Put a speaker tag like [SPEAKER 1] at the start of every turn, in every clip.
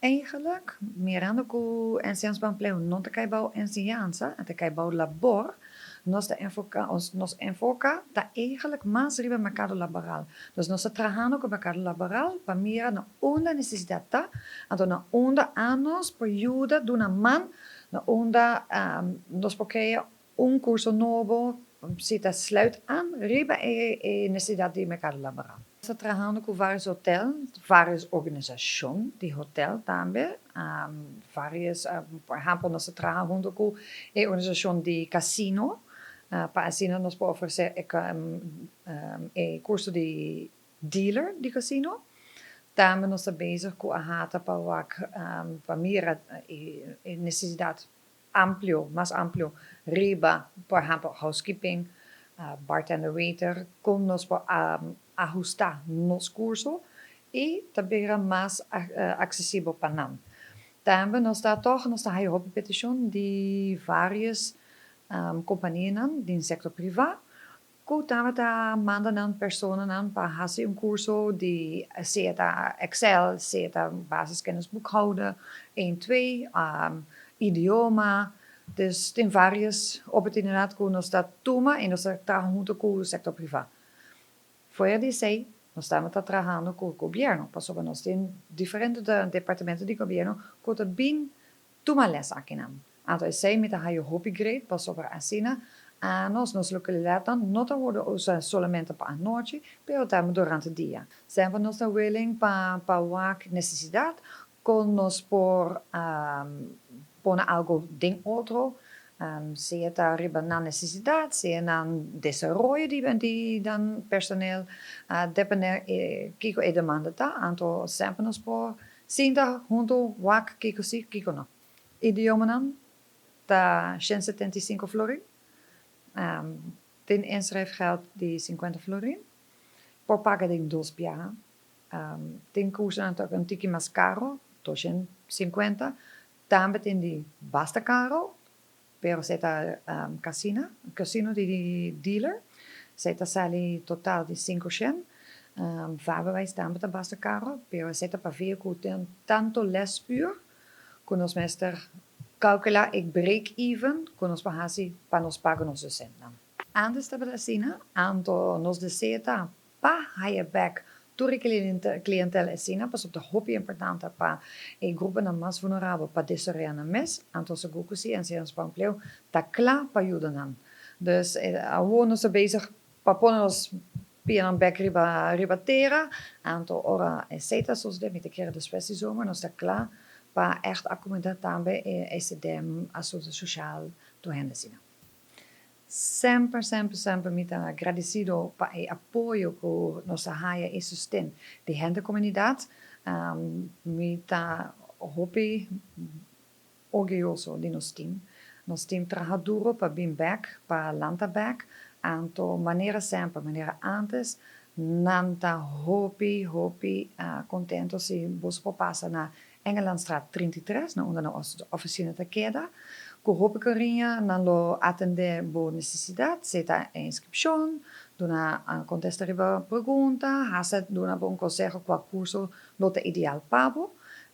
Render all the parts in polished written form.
[SPEAKER 1] Eigenlijk, mirando ku Enseñansa pa Empleo no ta kai bou enseñansa, ta kai bou labor, nos ta enfoká, nos enfoká ta eigenlijk mas riba merkado laboral. Dus nos ta trahando ku merkado laboral pa mira na unda nesesidat ta, anto na unda anos por yuda duna man, na unda nos por krea un kurso nobo, si ta sluit aan riba e nesesidat di merkado laboral. Nos ta trahando ku vários hotel, vários organisashon di hotel tambe, vários, por ehèmpel, nos ta traha huntu ku e organisashon di kasino, pa asina nos por ofresé e kurso di dealer di kasino. Tambe nos ta bezig ku AHATA pa wak pa mira e nesesidat amplio, mas amplio riba, por ehèmpel, housekeeping, bartender, waiter, kon nos por ahustá nos kurso i ta bira mas aksesibel pa nan. Tambe nos ta tòg nos ta haya hopi petishon di vários kompanianan den sektor privá ku tambe ta manda nan personanan pa hasi un kurso di sea ta Excel, sea ta basiskennis boekhouden, 1, 2, idioma. Dus tin vários oportunidat ku nos ta tuma i nos ta traha huntu ku sektor privá. Fuera di esei, nos tambe ta trahando ku gobièrnu, pasobra nos tin diferente departamento di gobièrnu ku ta bin tuma les akinan. Anto esei mi ta haya hopi great, pasobra asina nos lokalidatnan no ta wòrdu usa solamente pa anochi, pero tambe durante dia. Semper nos ta willing pa wak nesesidat, kon nos por pone algu den otro, sea ta riba nan nesesidat, sea nan desaroyo di nan personeel, depende kiko e demanda ta. Anto semper nos por sinta huntu wak kiko si, kiko no. Idiomanan ta 175 florin. Tin inschrijfgeld di 50 florin. Por paga den dos biaha. Tin kursonan ta un tiki mas karo, 250. Tambe tin di basta karo, pero esei ta casino di dealer. Esei ta sali total di 500. Vaarbewijs tambe ta basta karo, pero esei ta pavia ku tin tantu lesuur ku nos mester kalkulá e break even ku nos por hasi pa nos paga nos dosentenan. Antes tabata asina, anto nos deseo ta pa haya bèk tur e klientel asina, pasobra ta hopi importante pa e gruponan mas vulnerabel pa desaroyá nan mes, anto sigur ku si Enseñansa pa Empleo ta kla pa yuda nan. Dus awor nos ta bezig pa pone nos pianan bèk riba tera, anto ora esei ta sosodé, mi ta kere despues di zomer nos ta kla pa ègt akomodá tambe e ECDM, asuntu sosial, tur hende asina. Semper, semper, semper mi ta agradesido pa e apoyo ku nos a haya i sosten di hende komunidat. Mi ta hopi orguyoso di nos team. Nos team traha duro pa bin bèk, pa lanta bèk. Anto manera semper, manera antes, nan ta hopi, hopi kontentu si boso por pasa na Engelandstraat 33, na unda nos ofisina ta keda. Ku hopi kariño nan lo atendé bo nesesidat, sea ta inskripshon, duna kontesta riba pregunta, hasta duna bo un konseho kua kurso lo ta ideal pa bo.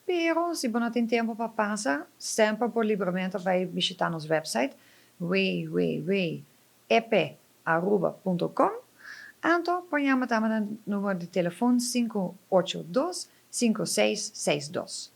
[SPEAKER 1] Pero si bo no tin tempu pa pasa, semper por libremente bai bishitá nos website www.eparuba.com. Anto por yama tambe na number di telefòn 582 5662.